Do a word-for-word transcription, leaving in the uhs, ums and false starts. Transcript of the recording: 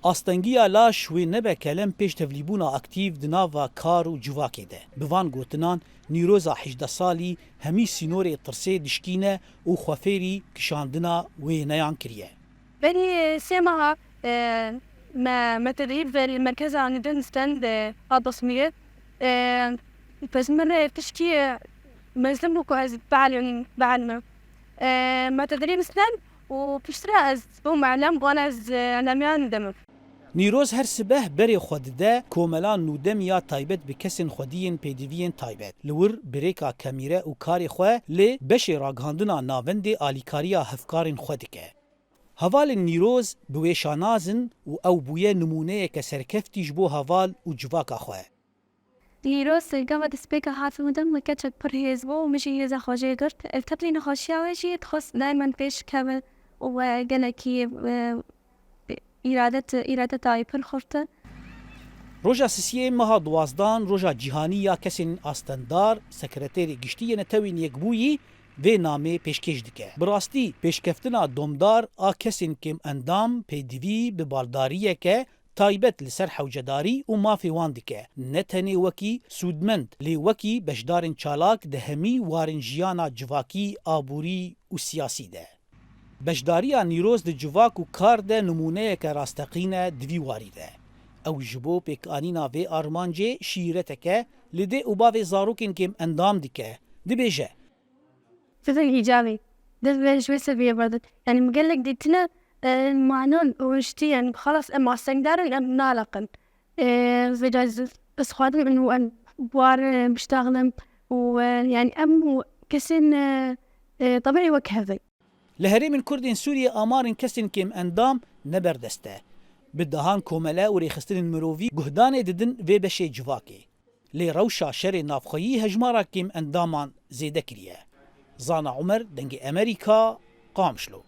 Astengiya laş wê nebe kelem pêş tevlîbûna aktîf di nava kar û civakê de. Bi van gotinan, Nîroza hejdeh salî hemî sînorê tirsê dişkîne û xwe fêrî kişandina wêneyan kiriye. Berî sê meha, e, me, me tedrîb li merkeza Nidin Stand, e, hat destpêkirin. E, pez min rê tişkî, e, mezin bû ku ez bielîm, bielîmim. E, me tedrîb Stand û piştre ez bûm muellem, wan ez, e, elemiyan demim. Nîroz her sibeh berê xwe dide komela nûdem ya taybet bi kesên xwediyên pêdiviyên taybet. Li wir bi rêka kamîre û karê xwe lê beşê ragihandina navendê alîkariya hevkarên xwe dike. Hevalên Nîroz bi wê şanaz in û ew bûye nimûneyeke serkeftî ji bo heval û civaka xwe. Nîroz gava destpêka hat nûdem weke çek pir hêz bû û min jî hêza xwe jê girt. Li teplî nexweşiya wê jî dixwest daimen pêş keve û, e, gelekî, e, îradet, îradeta wî pir xurt e. Roja sisiyê meha duwazdan, Roja Cîhanî ya Kesên Astendar, Sekreterê Giştî yê Netewên Yekbûyî vê namê pêşkêş dike. Bi rastî, pêşkeftina domdar a kesên kêmendam pêdivî bi baldariyeke taybet li ser hewcedarî û mafê wan dike, ne tenê wekî sûdmend, lê wekî beşdarên çalak di hemî warên jiyana civakî, aborî û siyasî de. Beşdariya Nîroz di civak û kar de nimûneyeke rasteqîn e di vî warî de. Ew ji bo pêkanîna vê armancê şîreteke li dê û bavê zarokên kêmendam dike. Dibêje. Fikrên îcabî, dest bi ji vê seviyê berdin. Yani, min gelek dîtine, e, manon û hiştî, yani, xelas em astengdar in, em naleqin. E, vêca ez, ez xwadim in û em war, e, biştaxlim û, e, yani, em û kesên, e, e, tebiî wek hev in. Li herêmên Kurdên Sûriyê amarên kesên kêmendam ne berdest e. Bi dehan komele û rêxistinên mirovî guhdanê didin vê beşê civakê. Lê rewşa şerê navxweyî hejmara kêmendaman zêde kiriye. Zana Umer, Dengê Emerîka, Qamişlo.